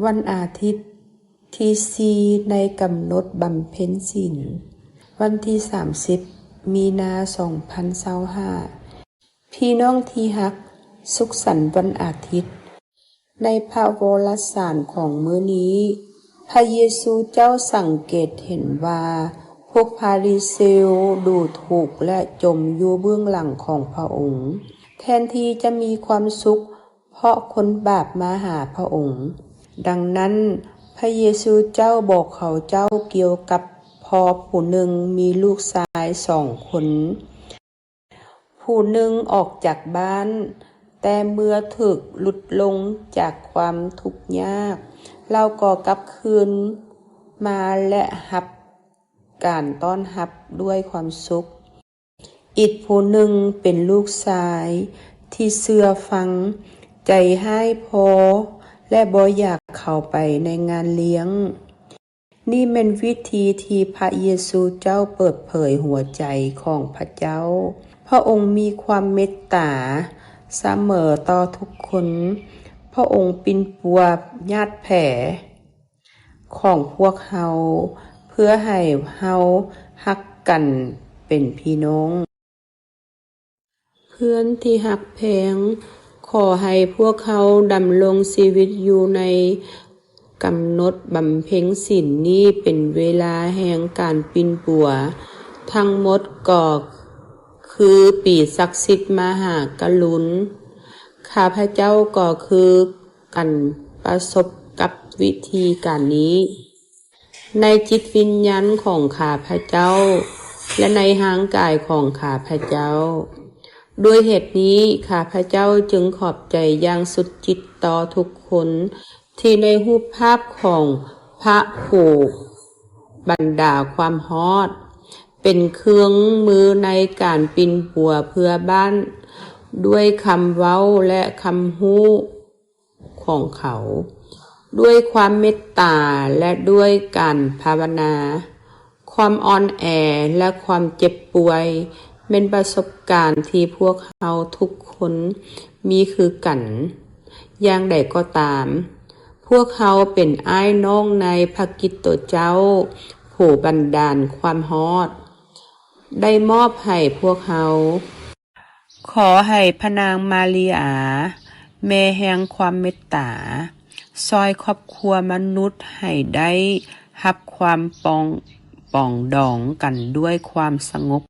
ວັນອາທິດທີສີ່ໃນກຳນົດບຳເພັນສິນ, ວັນທີສາມສິບ ມີນາ ສອງພັນຊາວຫ້າ. ພີ່ນ້ອງທີ່ຮັກ, ສຸກສັນວັນອາທິດ. ໃນພະວໍລະສານຂອງມື້ນີ້, ພະເຢຊູເຈົ້າສັງເກດເຫັນວ່າ ພວກຟາຣິເຊວດູຖູກ ແລະ ຈົ່ມຢູ່ເບື້ອງຫຼັງຂອງພະອົງ, ແທນທີ່ຈະມີຄວາມສຸກ ເພາະຄົນບາບມາຫາພະອົງ. ດັ່ງນັ້ນ, ພະເຢຊູເຈົ້າບອກເຂົາເຈົ້າກ່ຽວກັບພໍ່ຜູ້ໜຶ່ງມີລູກຊາຍສອງຄົນ. ຜູ້ໜຶ່ງອອກຈາກບ້ານ, ແຕ່ເມື່ອຖືກຫຼຸດລົງຈາກຄວາມທຸກຍາກ, ລາວກໍກັບຄືນມາ ແລະ ຮັບການຕ້ອນຮັບດ້ວຍຄວາມສຸກ. ອີກຜູ້ໜຶ່ງເປັນລູກຊາຍທີ່ເຊື່ອຟັງ, ໃຈຮ້າຍພໍ ແລະ ບໍ່ຢາກເຂົ້າໄປໃນງານລ້ຽງ. ນີ້ແມ່ນວິທີທີ່ພະເຢຊູເຈົ້າເປີດເຜີຍຫົວໃຈຂອງພະເຈົ້າ. ພະອົງມີຄວາມເມດຕາສະເໝີຕໍ່ທຸກຄົນ. ພະອົງປິ່ນປົວຍາດແຜຂອງພວກເຮົາ ເພື່ອໃຫ້ເຮົາຮັກກັນເປັນພີ່ນ້ອງ. ເພື່ອນທີ່ຮັກແພງ, ຂໍໃຫ້ພວກເຮົາດຳລົງຊີວິດຢູ່ໃນກຳນົດບຳເພັງສິນນີ້ເປັນເວລາແຫ່ງການປິ່ນປົວ. ທັງໝົດກໍຄືປີສັກສິດມະຫາກະລຸນ. ຂ້າພະເຈົ້າກໍຄືກັນປະສົບກັບວິທີການນີ້ ໃນຈິດວິນຍານຂອງຂ້າພະເຈົ້າ ແລະ ໃນຮ່າງກາຍຂອງຂ້າພະເຈົ້າ. ດ້ວຍເຫດນີ້ ຂ້າພະເຈົ້າຈຶ່ງຂອບໃຈຢ່າງສຸດຈິດຕໍ່ທຸກຄົນ ທີ່ໃນຮູບພາບຂອງພະຜູ້ບັນດາຄວາມຮອດ ເປັນເຄື່ອງມືໃນການປິ່ນປົວເພື່ອບ້ານ ດ້ວຍຄຳເວົ້າ ແລະ ຄຳຮູ້ ຂອງເຂົາ ດ້ວຍຄວາມເມດຕາ ແລະ ດ້ວຍການພາວະນາ. ຄວາມອ່ອນແອ ແລະ ຄວາມເຈັບປ່ວຍ ແມ່ນປະສົບການທີ່ພວກເຮົາທຸກຄົນມີຄືກັນ. ຢ່າງໃດກໍຕາມ, ພວກເຮົາເປັນອ້າຍນ້ອງໃນພະຄຣິດໂຕເຈົ້າ ຜູ້ບັນດານຄວາມຮອດ ໄດ້ມອບໃຫ້ພວກເຮົາ. ຂໍໃຫ້ພະນາງມາຣິອາ, ແມ່ແຫ່ງຄວາມເມດຕາ, ຊ່ອຍຄອບຄົວມະນຸດໃຫ້ໄດ້ຮັບຄວາມປອງ ປອງດອງກັນດ້ວຍຄວາມສະຫງົບ